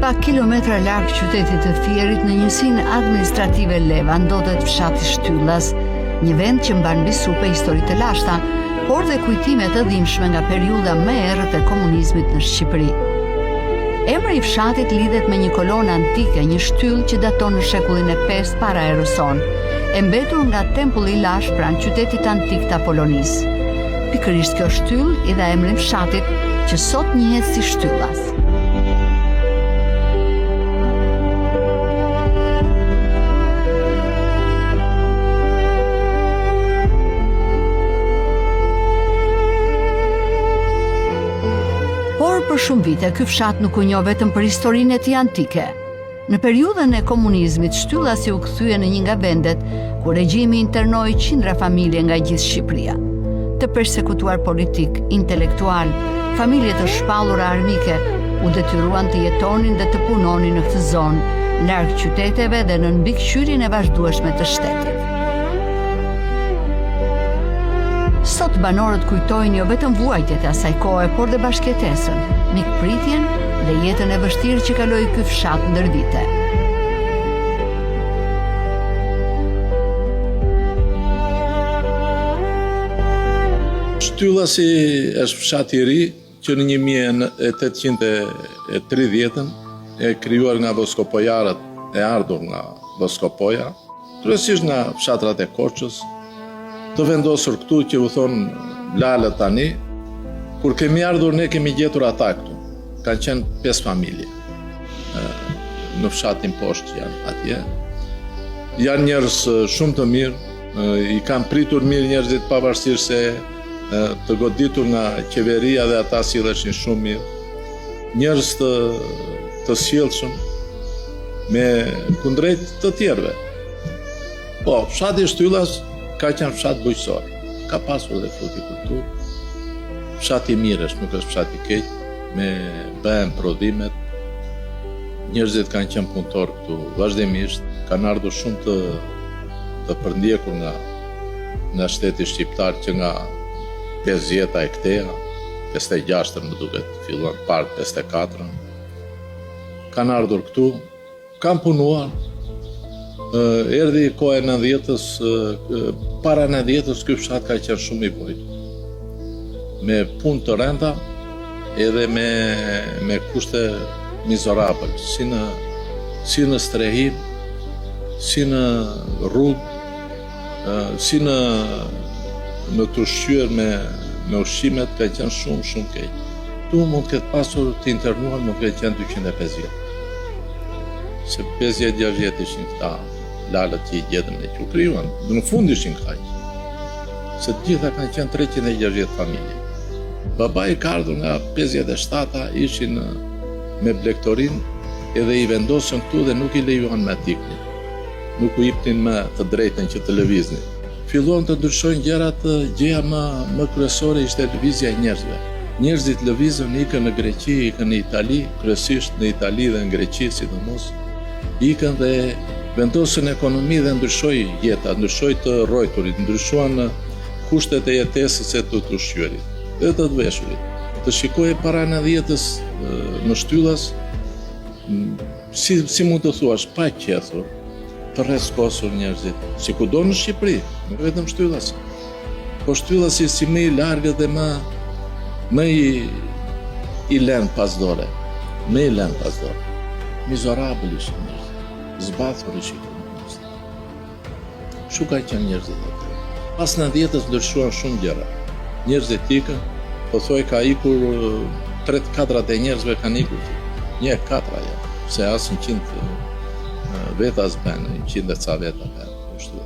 Pak kilometra larg qytetit të Fierit në njësinë administrative Leva ndodhet fshati Shtyllas, një vend që mban mbi supe histori të lashta, por dhe kujtime të dhimbshme nga periudha më e errët e komunizmit në Shqipëri. Emri i fshatit lidhet me një kolonë antike, një shtyllë që daton në shekullin e 5 para erës sonë, e mbetur nga tempulli i lashtë pranë qytetit antik të Apolonisë. Pikërisht kjo shtyllë i dha emrin fshatit që sot njihet si Shtyllas. Por për shumë vite ky fshat nuk u njoh vetëm për historinë e tij antike. Në periudhën e komunizmit, Shtyllasi u kthye në një nga vendet ku regjimi internoi qindra familje nga gjithë Shqipëria. Të persekutuar politikë, intelektualë, familje të shpallura armike, u detyruan të jetonin dhe të punonin në këtë zonë, larg qyteteve dhe nën mbikëqyrjen e vazhdueshme të shtetit. Sot banorët kujtojnë jo vetëm vuajtjet e asaj kohe, por dhe bashkëjetesën, mikpritjen dhe jetën e vështirë që kaloi ky fshat ndër vite. Shtyllasi është fshat i ri që në 1830-ën e krijuar nga voskopojarët e ardhur nga Voskopoja, kryesisht nga fshatrat e Korçës, të vendosur këtu që u thonë lalët tani, kur kemi ardhur ne kemi gjetur ata këtu. Kanë qenë 5 familje në fshatin poshtë janë atje. Janë njerëz shumë të mirë, i kanë pritur mirë njerëzit pavarësisht se të goditur nga qeveria dhe ata silleshin shumë mirë. Njerëz të të sjellshëm me kundrejt të tjerëve. Po, fshati Shtyllas ka qenë fshat bujqësor. Ka pasur dhe frutikulturë. Fshat i mirë është, nuk është fshat i keq, me bëhen prodhimet. Njerëzit kanë qenë punëtorë këtu vazhdimisht, kanë ardhur shumë të të përndjekur nga nga shteti shqiptar që nga 50-ta e këteja, 56-ën më duket, filluan parë 54-ën. Kanë ardhur këtu, Kanë punuar, erdhi koha e nëntëdhjetës, para nëntëdhjetës ky fshat ka qenë shumë i vojtur. Me punë të rënda edhe me, me kushte mizorabël, si në, si në strehim, si në rrugë, si në në të ushqyer me me ushqimet ka qenë shumë shumë keq. Ktu mund të ketë pasur të internuar mund të ketë qenë 250. Se 50-60 ishin këta lalët që i gjetën e që u krijuan. Në fund ishin kaq. Se të gjitha kanë qenë 360 familje. Babai ka ardhur nga 57-a, ishin me blegtorinë edhe i vendosën këtu dhe nuk i lejuan më të iknin. Nuk u jepnin më të drejtën që të lëviznin. Filluan të ndryshojnë gjërat, gjëja më më kryesore ishte lëvizja e njerëzve. Njerëzit lëvizën, ikën në Greqi, ikën në Itali, kryesisht në Itali dhe në Greqi sidomos. Ikën dhe vendosën ekonomi dhe ndryshoi jeta, ndryshoi të rrojturit, ndryshuan kushtet e jetesës e të të ushqyerit dhe të të veshurit. Të shikoje para nëntëdhjetës në Shtyllas, Si, si mund të thuash, pa qethur, të rrezkosur njerëzit, si kudo në Shqipëri, nuk vetëm Shtyllas. Po Shtyllasi si më i largët dhe më, më i, i lënë pas dore, më i lënë pas dore. Mizorabël ishin njerëzit, zbathur ishin njerëzit. Kështu kanë qenë njerëzit aty. Pas nëntëdhjetës ndryshuan shumë gjëra. Njerëzit ikën, pothuaj ka ikur tre të katrat e njerëzve kanë ikur. Një e katra ja, se as 100 veta s'bën, 100 e ca veta bën, kështu.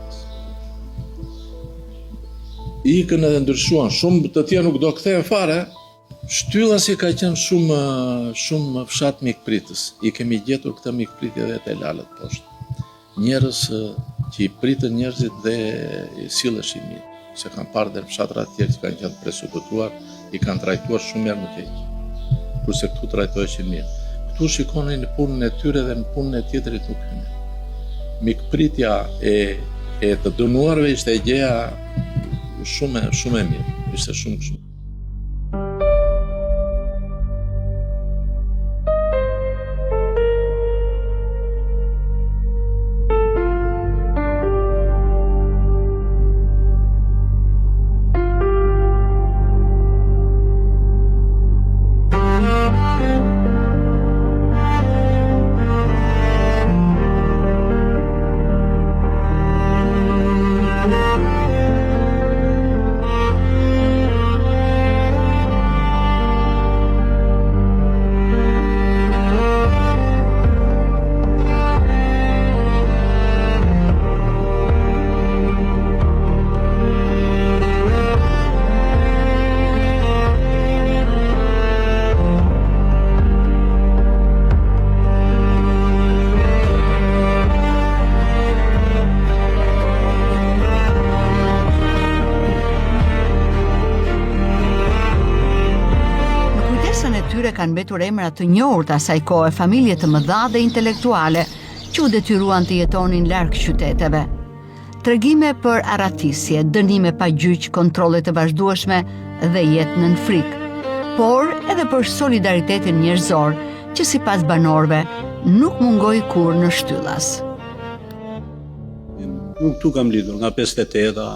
Ikën edhe ndryshuan, shumë të tjerë nuk do kthehen fare. Shtyllasi ka qenë shumë shumë fshat mikpritës. I kemi gjetur këtë mikpritje edhe te lalët poshtë. Njerëz që i pritën njerëzit dhe i silleshin mirë, se kam parë dhe në fshatra të tjerë që kanë qenë të persekutuar, i kanë trajtuar shumë herë më keq. Kurse këtu trajtoheshin mirë. Këtu shikonin në punën e tyre dhe në punën e tjetrit nuk hynin. Mikpritja e e të dënuarve ishte gjëja shumë shumë e mirë, ishte shumë kështu. tyre kanë mbetur emra të njohur të asaj kohe, familje të mëdha dhe intelektuale që u detyruan të jetonin larg qyteteve. Tregime për arratisje, dënime pa gjyq, kontrolle të vazhdueshme dhe jetë nën frikë, por edhe për solidaritetin njerëzor që sipas banorëve nuk mungoi kurrë në Shtyllas. Unë këtu kam lindur, nga 58-a,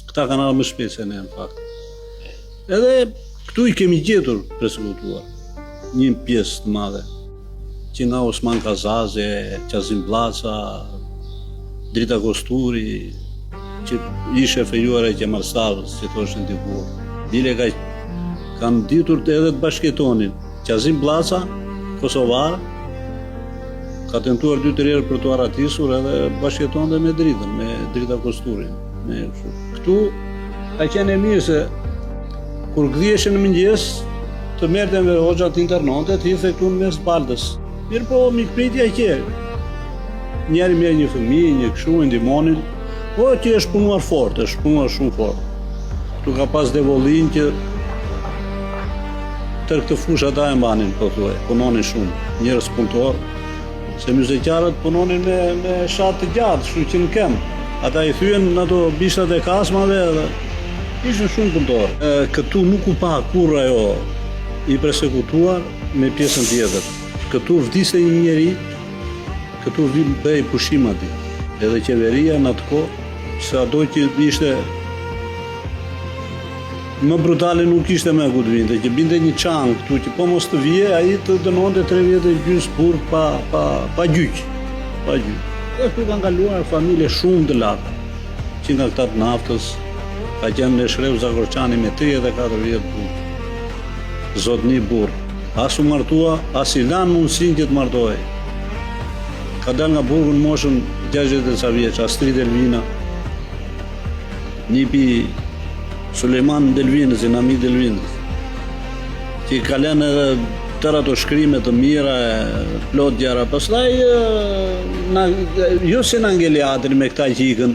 këta kanë ardhur më shpejt se ne në fakt. Edhe këtu i kemi gjetur persekutuar, një pjesë të madhe, që nga Osman Kazazi, Qazim Bllaca, Drita Kosturi, që ish e fejuara e Qemal Stafës, që thoshin dikur. Bile ka, kanë ditur edhe të bashkëjetonin. Qazim Bllaca, Kosovar, ka tentuar 2-3 herë për t'u arratisur edhe bashkëjetonte me Dritën, me Drita Kosturin. Me këtu ka qenë e mirë se kur gdhiheshe në mëngjes, të merrte Enver Hoxha të internonte, të hidhte këtu në mes baltës. Mirëpo, mikpritja qe, njëri merr një fëmijë, një kështu, e ndihmonin, po që është punuar fort, është punuar shumë fort. Këtu ka pas devollin që tërë këtë fushë ata e mbanin, pothuaj, punonin shumë, njerëz punëtorë, se myzeqarët punonin me, me shat të gjatë, kështu që në këmbë. Ata i thyen në ato bishtat e kasmave dhe ishin shumë punëtorë. Këtu nuk u pa kurrë ajo i persekutuar me pjesën tjetër. Këtu vdiste një njeri, këtu vim bëhej pushim aty. Edhe qeveria në atë kohë, sado që ishte Më brutale nuk ishte më ku të vinte, që binte një çan këtu që po mos të vije, ai të dënonte 3 vjet e gjysmë burg pa pa pa gjyq. Pa gjyq. Dhe këtu kanë kaluar familje shumë të larta. Që nga këta të naftës, ka qenë Eshref Zagorçani me 34 vjet burg. Zotni burrë. As u martua, as i lanë mundësinë që të martohej. Ka dalë nga burgu në moshën 60 e ca vjeç, Astrit Delvina. Nipi Sulejman Delvinës, i Namik Delvinës, që ka lënë edhe tërë ato shkrime të mira e plot gjëra. Pastaj na jo se na ngeli hatri me këta që ikën,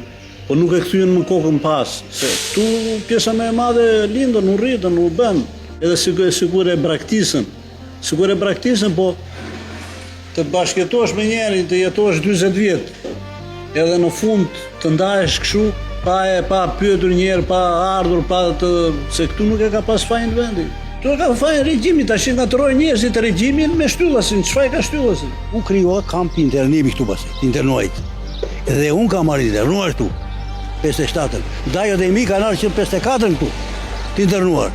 po nuk e kthyen më kokën pas, se këtu pjesa më e madhe lindën, u rritën, u bën, edhe sikur sikur e braktisën. Sikur e braktisën, po Të bashkëjetosh me njerin, të jetosh 40 vjet, edhe në fund të ndahesh kështu, pa e pa pyetur një herë, pa ardhur, pa të se këtu nuk e ka pas fajin vendi. Këtu e ka fajin regjimi, tash i ngatërrojnë njerëzit regjimin me shtyllasin, ç'faj ka shtyllasi? U krijua kampi internimi këtu pastaj, të internuarit. Dhe unë kam ardhur internuar këtu, 57-ën. Dajot e mi kanë ardhur që në 54-ën këtu, të internuar.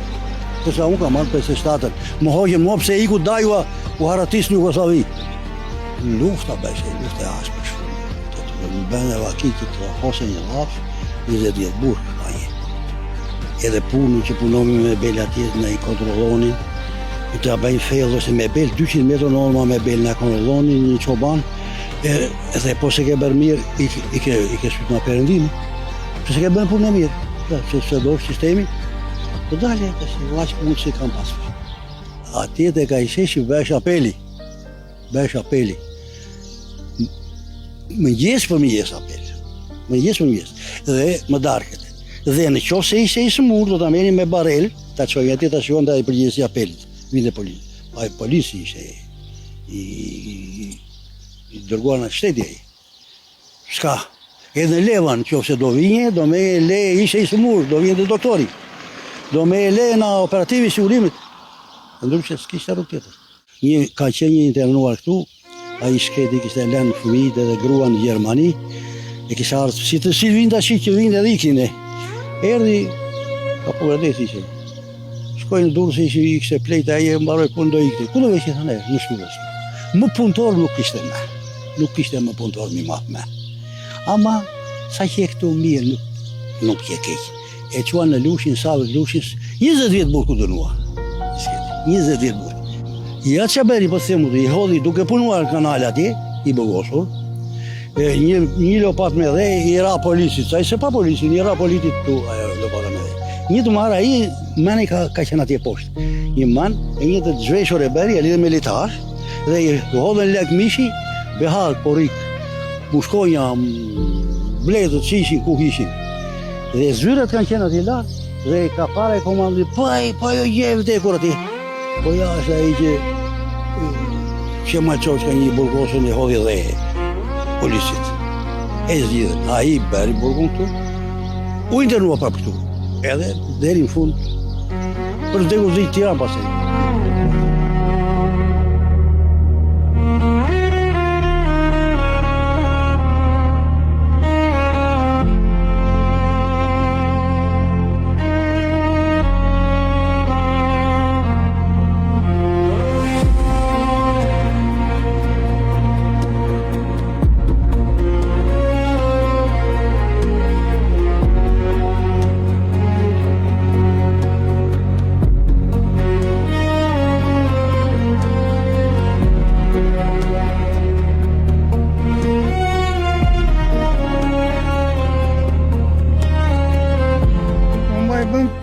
Ndërsa unë kam ardhur 57-ën. Më hoqën mua pse iku dajua U arratis në Jugosllavi. Lufta bëhej, lufta e ashpër shumë. Të të më bënë e vaki që të hose një llaf, 20 vjet burg, ai. Edhe punën që punonin me bel atje na i kontrollonin, i të bëjnë fellë ose me bel, 200 metër norma me bel na kontrollonin një çoban, e, edhe po s'e ke bërë mirë, i, i ke, i ke sytë nga perëndimi, pse s'e ke bërë punën e mirë, se se do sistemi, të dalje, të si vaqë punë që kam pasur. Atje tek ai sheshi bëhesh apeli. Bëhesh apeli. Mëngjes për mëngjes apel. Mëngjes për mëngjes. Dhe më darkët. Dhe në qoftë se ishe i sëmurë, do ta merrin me barel, ta çojnë atje ta shikonte ai përgjegjësi i apelit. Vinte polici. Ai polici ishte i, i, i dërguar nga shteti ai. S'ka. Edhe në Levan, qoftë se do vinje, do merrje leje, ishe i sëmurë, do vinte doktori. Do merrje leje nga operativi i sigurimit. Ndryshe s'kishte rrugë tjetër. Një, ka qenë një internuar këtu, ai i shkreti kishte lënë fëmijët edhe gruan në Gjermani, e kishte ardhur si të si vijnë tash që vijnë edhe ikin e. Erdhi ka Pogradeci ishte. Shkoi në Durrës se i kishte pleqtë ai e mbaroi punë do ikte. Ku do vesh i thanë në Shtyllas. Më punëtor nuk kishte më. Nuk kishte më punëtor më madh më. Ama sa që e këtu mirë nuk nuk qe keq. E çuan në Lushin, sa në Lushin, 20 vjet burg u dënua. 20 vjet burg. Ja ça bëri po themu, i hodhi duke punuar në kanal atje, i burgosur. E, një një lopat me dhe i ra policit, ai s'e pa policin, i ra policit tu ajo lopata me dhe. Një të marrë ai mëni ka ka qenë atje poshtë. Një man e një të zhveshur e bëri, e lidhën me litar dhe i hodhën lek mishi, behar, korik, mushkonja, bletët që ishin, ku ishin. Dhe zyrat kanë qenë atje lart dhe ka parë komandi, po ai, po ajo gjë e vdekur atje. Po ja është ai që që ma qosh ka një burgosën i hodhi dhe policit. E zgjidhën, ai bëri burgun këtu, u internua prapë këtu. Edhe deri në fund, për vdekur dhe i Tiranë pastaj.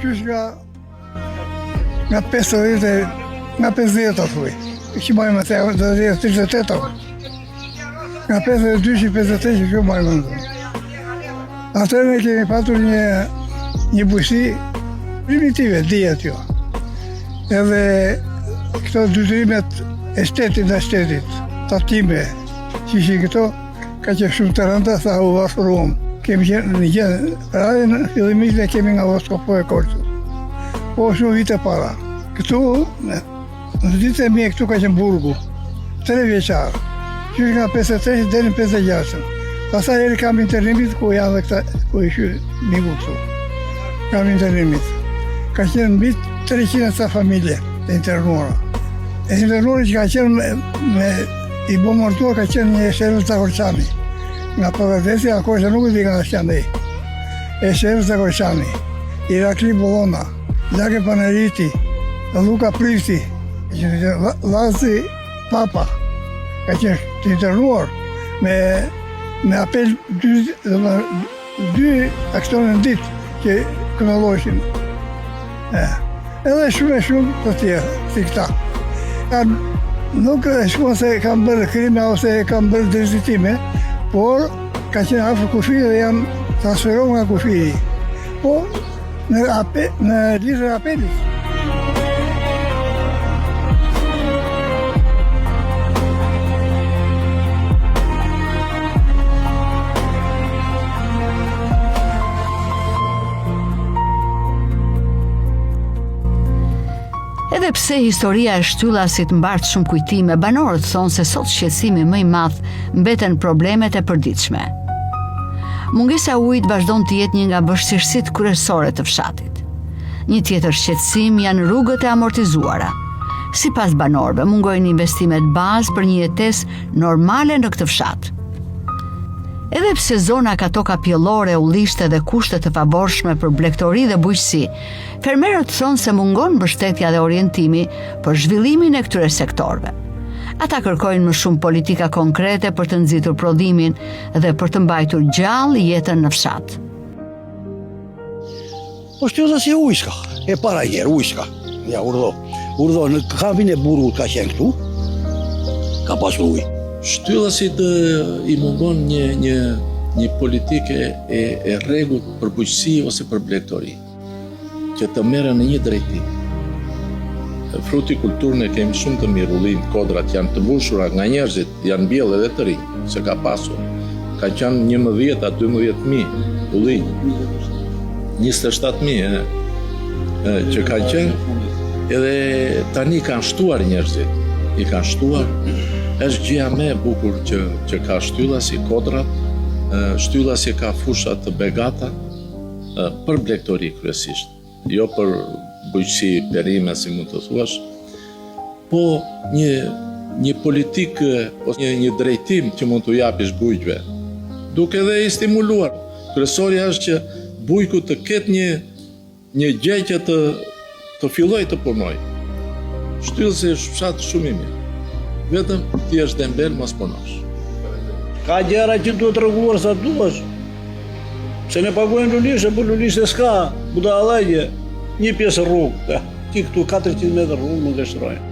Qysh nga nga 50 nga 50 të thuj. Që mbaj mend, do të jetë 38 Nga 52 që 53 që kjo mbaj mend. Atëherë ne kemi patur një një bujqësi primitive, dihet jo. Edhe këto detyrimet e shtetit ndaj shtetit, tatime, që ishin këto, Ka qenë shumë të rënda, sa u varfëruam. Kemi qenë në gjë, radhën fillimisht ne kemi nga Voskopoja e Korçës. Po shumë vite para. Këtu, në, në ditët e mia këtu ka qenë burgu. Tre vjeçar. Qysh nga 53 deri në 56. Pastaj erdhi kampi i internimit ku janë dhe këta, ku ishin miku këtu. Kampi i internimit. Ka qenë mbi 300 e ca familje të internuara. E internuari që ka qenë me, me I bombarduar ka qenë një Esheref Zagorçani. Nga Pogradeci, a Korça nuk e di nga është andej. Esheref Zagorçani, Irakli Bollona, Lake Paneriti, Luka Prifti, Lazi Papa, ka qenë të internuar me, me apel dy, dhe, Dy aksione në ditë që kontrolloheshin. E, edhe shumë e shumë të tjerë, si këta. Kanë, nuk e shkon se kanë bërë krime ose kanë bërë dezertime, por ka qenë afër kufirit dhe janë transferuar nga kufiri. Po, në, ape, në listën e apelit. Edhe pse historia e Shtyllasit mbart shumë kujtime, banorët thonë se sot shqetësimi më i madh mbeten problemet e përditshme. Mungesa e ujit vazhdon të jetë një nga vështirësitë kryesore të fshatit. Një tjetër shqetësim janë rrugët e amortizuara. Sipas banorëve, mungojnë investimet bazë për një jetesë normale në këtë fshat. Edhe pse zona ka toka pjellore, ullishte dhe kushte të favorshme për blegtori dhe bujqësi, fermerët thonë se mungon mbështetja dhe orientimi për zhvillimin e këtyre sektorëve. Ata kërkojnë më shumë politika konkrete për të nxitur prodhimin dhe për të mbajtur gjallë jetën në fshat. Po Shtyllasi ujë s'ka, e para njëherë, ujë s'ka. Ja, urdhno, urdhno, në kampin e burgut ka qenë këtu, ka pasur ujë. Shtyllasit i mungon një, një, një politikë e, e rregullt për bujqësi ose për blegtori, që të merren në një drejtim. Frutikulturën e kemi shumë të mirë, ullinjtë, kodrat janë të mbushura nga njerëzit, janë mbjellë edhe të rinj, se ka pasur. Ka qenë 11 a 12 mijë ullinj. 27 mijë, e, që ka qenë, edhe tani kanë shtuar njerëzit, i kanë shtuar, është gjëja më e bukur që, që ka Shtyllasi kodrat, Shtyllasi ka fusha të begata, për blegtori kryesisht. Jo për bujqësi perime, si mund të thuash, po një një politikë ose një një drejtim që mund t'u japish bujqve, duke edhe i stimuluar. Kryesorja është që bujku të ketë një një gjë që të të fillojë të punojë. Shtyllasi është fshat shumë i mirë. Vetëm ti je dembel mos punosh. Ka gjëra që duhet rregulluar sa duash. Se ne paguajmë lulishte, po lulishte s'ka, budallallëqe, një pjesë rrugë, ti këtu 400 metër rrugë nuk e shtrojnë.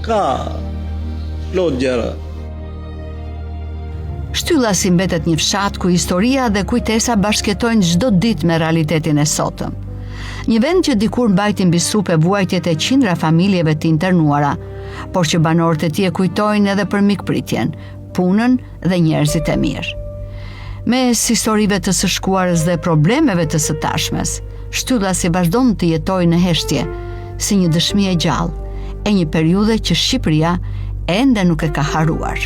Ka plot gjëra. Shtyllasi mbetet një fshat ku historia dhe kujtesa bashkëjetojnë çdo ditë me realitetin e sotëm. Një vend që dikur mbajti mbi supe vuajtjet e qindra familjeve të internuara, por që banorët e tij e kujtojnë edhe për mikpritjen, punën dhe njerëzit e mirë. Mes historive të së shkuarës dhe problemeve të së tashmes, Shtyllasi vazhdon të jetojë në heshtje, si një dëshmi e gjallë e një periudhe që Shqipëria ende nuk e ka harruar.